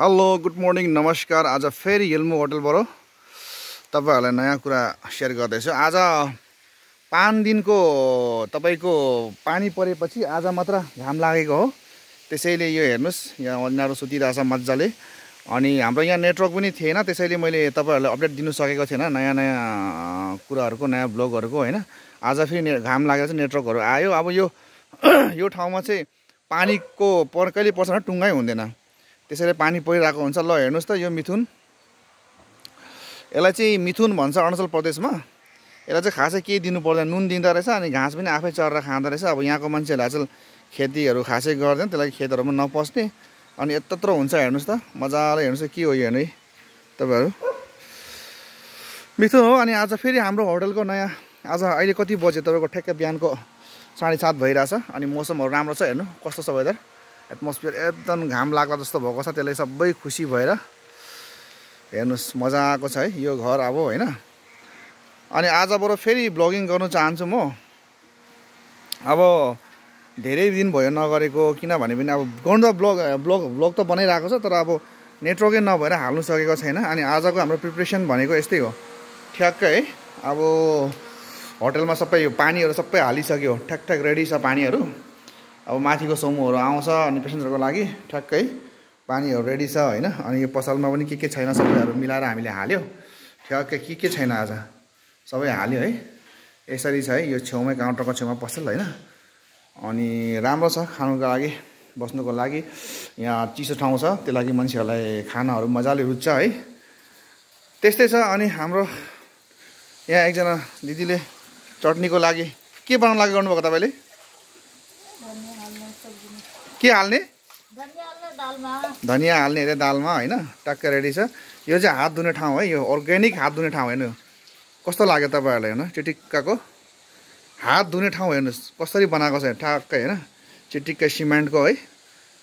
Hello good morning नमस्कार। आज फेरि हिल्मु होटलबाट तपाईहरुलाई नयाँ कुरा शेयर गर्दैछु। आज 5 दिनको तपाईको पानी परेपछि आज मात्र घाम लागेको हो। त्यसैले यो हेर्नुस्, यहाँ उनीहरु सुतिरहेछ मज्जाले। अनि हाम्रो यहाँ नेटवर्क पनि थिएन, त्यसैले मैले तपाईहरुलाई अपडेट दिन सकेको थिएन नयाँ कुराहरुको, नयाँ ब्लगहरुको हैन। आज फेरि घाम लागेर चाहिँ नेटवर्कहरु आयो। अब यो ठाउँमा चाहिँ पानीको कहिले पर्छ भने टुङ्गै हुँदैन, त्यसैले पानी परिरहेको हुन्छ। ल हेर्नुस् त, यो मिथुन, यसलाई चाहिँ मिथुन भन्छ अरुणाचल प्रदेशमा। यसलाई चाहिँ खासै केही दिनु पर्दैन, नुन दिँदो रहेछ अनि घाँस पनि आफै चरेर खाँदो रहेछ। अब यहाँको मान्छेहरूले आजकल खेतीहरू खासै गर्दैन, त्यसलाई खेतहरूमा नपस्ने। अनि यत्रो हुन्छ हेर्नुस् त, मजाले हेर्नुस् के हो यो हेर्नु है तपाईहरु, मिथुन हो। अनि आज फेरि हाम्रो होटलको नयाँ, आज अहिले कति बजे तपाईको ठ्याक्कै बिहानको 7:30 भइरहेछ। अनि मौसमहरू राम्रो छ, हेर्नु कस्तो छ वेदर, एटमोस्फियर एकदम घाम लाग्ला जस्तो भएको छ। त्यसले सबै खुसी भएर हेर्नुस् मजाको छ है यो घर अब हैन। अनि आजबाट फेरि ब्लगिङ गर्न चाहन्छु म। अब धेरै दिन भयो नगरेको, किनभने पनि अब गर्नु त ब्लग त बनाइरहेको छ, तर अब नेटवर्कै नभएर हाल्नु सकेको छैन। अनि आजको हाम्रो प्रिपरेसन भनेको यस्तै हो ठ्याक्कै है। अब होटलमा सबै पानीहरू सबै हालिसक्यो, ठ्याक रेडी छ पानीहरू। अब माथिको समूहहरू आउँछ अनि पेसेन्जरको लागि ठ्याक्कै पानीहरू रेडी छ हैन। अनि यो पसलमा पनि के छैन सबैहरू मिलाएर हामीले हाल्यो, ठ्याक्कै के छैन आज सबै हाल्यो है। यसरी छ है यो छेउमै, काउन्टरको छेउमा पसल हैन। अनि राम्रो छ खानुको लागि, बस्नुको लागि। यहाँ चिसो ठाउँ छ, त्यो लागि मान्छेहरूलाई खानाहरू मजाले रुच्छ है। त्यस्तै छ। अनि हाम्रो यहाँ एकजना दिदीले चटनीको लागि के बनाउन लागि गर्नुभएको तपाईले? के हाल्ने? धनिया हाल्ने अरे दालमा हैन। टक्कै रेडी छ। यो चाहिँ हात धुने ठाउँ है, यो अर्ग्यानिक हात धुने ठाउँ हेर्नु कस्तो लाग्यो तपाईहरुलाई हैन। चिटिक्काको हात धुने ठाउँ हेर्नुस् कसरी बनाएको छ ठ्याक्कै हैन, चिटिक्कै सिमेन्टको है।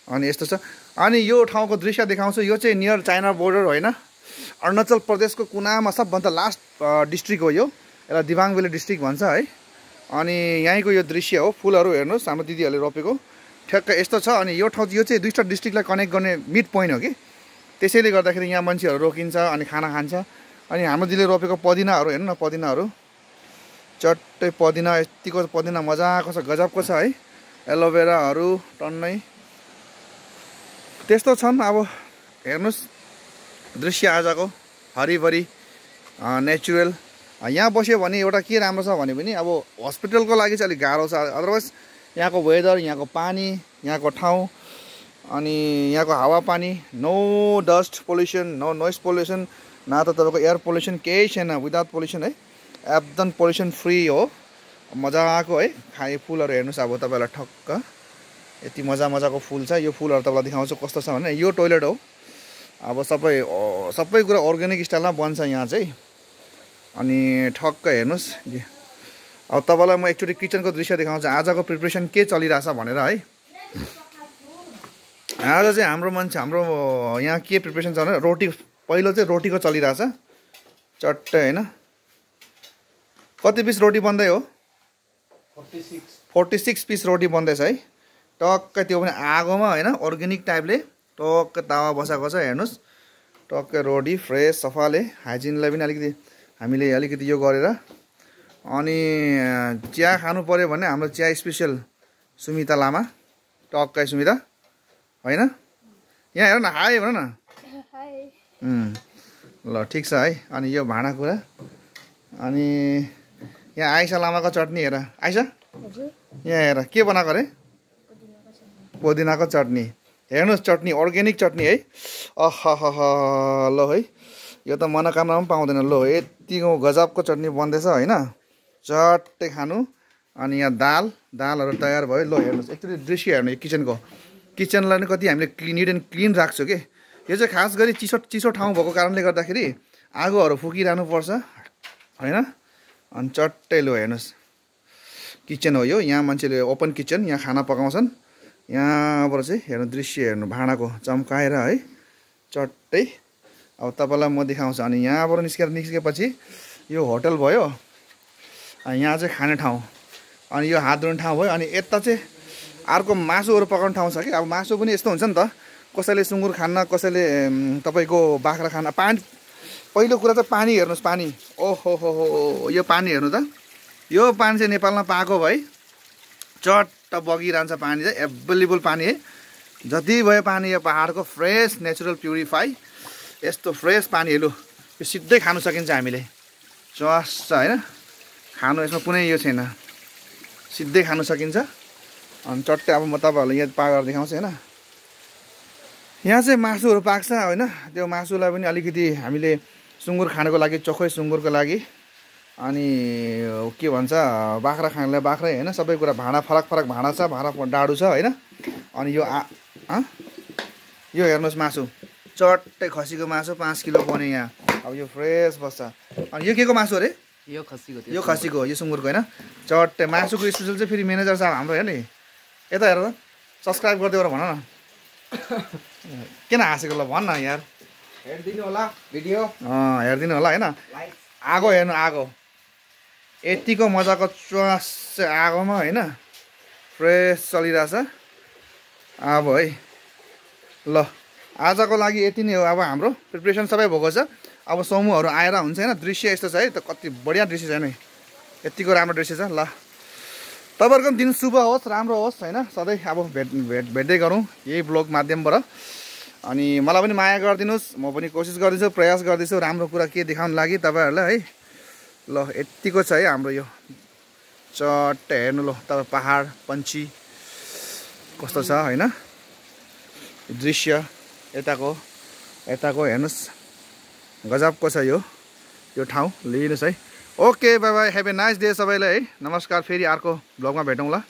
अनि यस्तो छ। अनि यो ठाउँको दृश्य देखाउँछु। यो चाहिँ नियर चाइना बोर्डर हैन, अरुणाचल प्रदेशको कुनामा सबभन्दा लास्ट डिस्ट्रिक्ट हो यो। यसलाई दिबाङ भ्याली डिस्ट्रिक्ट भन्छ है। अनि यहीँको यो दृश्य हो, फुलहरू हेर्नुस् हाम्रो दिदीहरूले रोपेको ठ्याक्कै यस्तो छ। अनि यो ठाउँ यो चाहिँ दुईटा डिस्ट्रिक्टलाई कनेक्ट गर्ने मिड पोइन्ट हो कि, त्यसैले गर्दाखेरि यहाँ मान्छेहरू रोकिन्छ अनि खाना खान्छ। अनि हाम्रो दिदीले रोपेको पदिनाहरू हेर्नु न, पदिनाहरू चट्टै पदिना, यतिको पदिना मजाको छ, गजबको छ है। एलोभेराहरू टन्नै त्यस्तो छन्। अब हेर्नुस् दृश्य आजको हरिभरि नेचुरल। यहाँ बस्यो भने एउटा के राम्रो छ भने पनि अब हस्पिटलको लागि चाहिँ अलिक गाह्रो छ, अदरवाइज यहाँको वेदर, यहाँको पानी, यहाँको ठाउँ, अनि यहाँको हावापानी, no dust pollution, no noise pollution, न त तपाईँको एयर पोल्युसन, केही छैन, विदाउट पोल्युसन है, एकदम पोल्युसन फ्री हो। मजाको है। खाए फुलहरू हेर्नुहोस् अब तपाईँलाई ठक्क यति मजाको फुल छ। यो फुलहरू तपाईँलाई देखाउँछु कस्तो छ भने, यो टोइलेट हो। अब सबै कुरा अर्ग्यानिक स्टाइलमा बन्छ यहाँ चाहिँ। अनि ठक्क हेर्नुहोस्। अब तपाईँलाई म एकचोटि किचनको दृश्य देखाउँछु, आजको प्रिपरेसन के चलिरहेछ भनेर है। आज चाहिँ हाम्रो यहाँ के प्रिपरेसन छ भने, रोटी, पहिलो चाहिँ रोटीको चलिरहेछ चट्टै हैन। कति पिस रोटी बन्दै हो? 46 पिस रोटी बन्दैछ है। टक्कै त्यो पनि आगोमा हैन, अर्ग्यानिक टाइपले टक्कै तावा बसाएको छ हेर्नुहोस्। टक्कै रोटी फ्रेस सफाले, हाइजिनलाई पनि हामीले अलिकति यो गरेर। अनि चिया खानु पर्यो भने हाम्रो चिया स्पेसल सुमिता लामा, टक्कै सुमिता हैन। यहाँ हेर न, हाई भन न। ल ठिक छ है। अनि यो भाँडाकुँडा। अनि यहाँ आइसा लामाको चटनी हेर, आइसा यहाँ हेर के बनाएको अरे, पुदिनाको चटनी हेर्नुहोस्। चटनी अर्ग्यानिक चटनी है। ल है, यो त मनोकामना पनि पाउँदैन। ल यतिको गजबको चटनी बन्दैछ हैन, चट्टै खानु। अनि यहाँ दालहरू तयार भयो। ल हेर्नुहोस् एकचोटि दृश्य हेर्नु यो किचनलाई नि कति हामीले निट एन्ड क्लिन राख्छौँ कि। यो चाहिँ खास गरी चिसो ठाउँ भएको कारणले गर्दाखेरि आगोहरू फुकिरहनु पर्छ हैन। अनि चट्टै लो हेर्नुहोस् किचन हो यो, यहाँ मान्छेले ओपन किचन, यहाँ खाना पकाउँछन्। यहाँबाट चाहिँ हेर्नु दृश्य हेर्नु, भाँडाको चम्काएर है चट्टै। अब तपाईँलाई म देखाउँछु। अनि यहाँबाट निस्केपछि यो होटल भयो, यहाँ चाहिँ खाने ठाउँ, अनि यो हात धुने ठाउँ भयो। अनि यता चाहिँ अर्को मासुहरू पकाउने ठाउँ छ कि। अब मासु पनि यस्तो हुन्छ नि त, कसैले सुँगुर खान्न, कसैले तपाईँको बाख्रा खान्न। पानी पहिलो कुरा चाहिँ पानी हेर्नुहोस्, पानी ओहो हो यो पानी हेर्नु त, यो पानी चाहिँ नेपालमा पाएको भए चट्ट बगिरहन्छ पानी चाहिँ, एभाइलेबल पानी है। जति भयो पानी यो पहाडको फ्रेस नेचुरल प्युरिफाई, यस्तो फ्रेस पानी हेलो यो सिधै खानु सकिन्छ हामीले, चस्छ होइन, खानु यसमा कुनै यो छैन, सिधै खानु सकिन्छ। अनि चट्टै अब म तपाईँहरूलाई यहाँ पाकेर देखाउँछु होइन। यहाँ चाहिँ मासुहरू पाक्छ होइन, त्यो मासुलाई पनि अलिकति हामीले सुँगुर खानको लागि, चोखै सुँगुरको लागि, अनि के भन्छ बाख्रा खानेलाई बाख्रै होइन, सबै कुरा भाँडा फरक फरक भाँडा छ, भाँडा डाडु छ होइन। अनि यो यो हेर्नुहोस् मासु, चट्टै खसीको मासु 5 किलो बने यहाँ, अब यो फ्रेस बस्छ। अनि यो के को मासु अरे? यो खसीको, यो खसीको, यो सुँगुरको होइन। चट्टै मासुको स्पेसल चाहिँ फेरि म्यानेजर साहब हाम्रो हेर्ने, यता हेर त, सब्सक्राइब गरिदियो र भन न। किन हाँसेको ल भन्न यार, हेरिदिनु होला भिडियो, हेरिदिनु होला होइन। आगो हेर्नु, आगो यतिको मजाको च्वास आगोमा होइन, फ्रेस चलिरहेछ अब है। ल आजको लागि यति नै हो, अब हाम्रो प्रिपरेसन सबै भएको छ। अब समूहहरू आएर हुन्छ होइन, दृश्य यस्तो छ है त, कति बढिया दृश्य छ नि, यतिको राम्रो दृश्य छ। ल तपाईँहरूको दिन शुभ होस्, राम्रो होस् होइन, सधैँ अब भेट्दै गरौँ यही ब्लग माध्यमबाट। अनि मलाई पनि माया गरिदिनुहोस्, म पनि कोसिस गर्दैछु, प्रयास गर्दैछु राम्रो कुरा के देखाउनु लागि तपाईँहरूलाई है। ल यतिको छ है हाम्रो यो चट्ट हेर्नु, ल तपाईँ पहाड पन्छी कस्तो छ होइन, दृश्य यताको हेर्नुहोस्, गजबको छ यो ठाउँ, लिनुहोस् है। Okay by by, have a nice day सबैलाई है, नमस्कार। फेरि अर्को ब्लगमा भेटौँला।